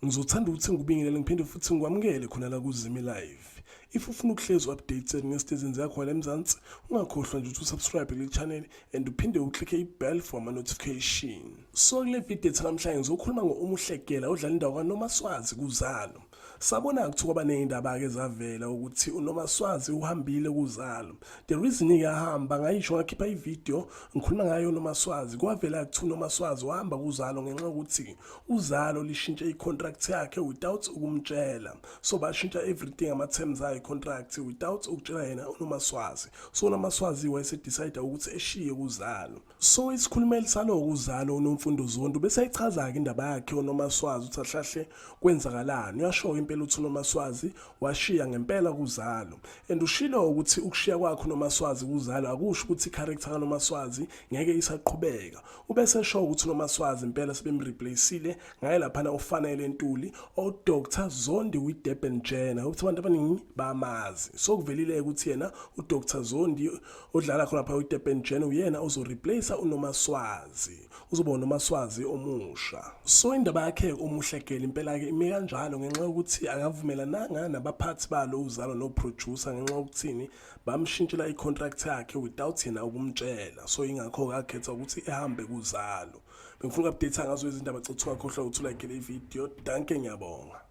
Ngizothanda ukuthi ngikubingelele ngiphinde futhi ngikwamukele khona la kuZimi Live. If ufuna ukuhlezi updated ngezinto ezenzeka khona la eMzansi, ungakhohlwa nje ukuthi usubscribe kule channel and uphinde uclicke i-bell for ama-notification. So kule video ethu namhlanje ngizokhuluma ngo-Umuhle Gela odlala indawo kaNomaswazi kuZalo. Sabona kuthiwa kwaba ney'ndaba-ke ezavela ukuthi uNomaswazi uhambile kuZalo. The reason-ke ahamba ngayisho ngakhipha i-video ngikhuluma ngayo uNomaswazi. Kwavela kuthiwa uNomaswazi wahamba kuZalo ngenxa yokuthi Uzalo lishintshe i-contract yakhe without ukumtshela. So bashintsha everything ama-terms ayo i-contract without ukutshela yena uNomaswazi. So uNomaswazi wayese-decide ukuthi eshiye kuZalo. So isikhulumeli saloko uZalo uNomfundo Zondo bese ayichaza-ke indaba yakhe uNomaswazi ukuthi ahlahle kwenzakalani. Uyasho-ke impela ukuthi uNomaswazi washiya ngempela kuZalo. And ushilo ukuthi ukushiya kwakhe uNomaswazi kuZalo akusho ukuthi i-character kaNomaswazi ngeke isaqhubeka. Ubese esho ukuthi uNomaswazi impela sebemreplaceile ngaye laphana uFanele Ntuli oDr Zondi weDurban Jenner ukuthi abantu abaningi bamazi. So kuvelile ukuthi yena uDr Zondi odlala khona lapha kwiDurban Jenner uyena ozoreplace uNomaswazi. Uzoba uNomaswazi omusha. So indaba yakhe omuhle gele impela ke ime kanjalo ngenxa yokuthi akavumelananga nabaphathi balo uzalo no producer ngenxa yokuthini bamshintshela i-contract yakhe without yena ukumtshela, so ingakho-ke akhetha ukuthi ehambe kuZalo. Bengifuna uku-update ngazo izindaba, cela ungakhohlwa ukuthi ulike le video. Dankie, ngiyabonga.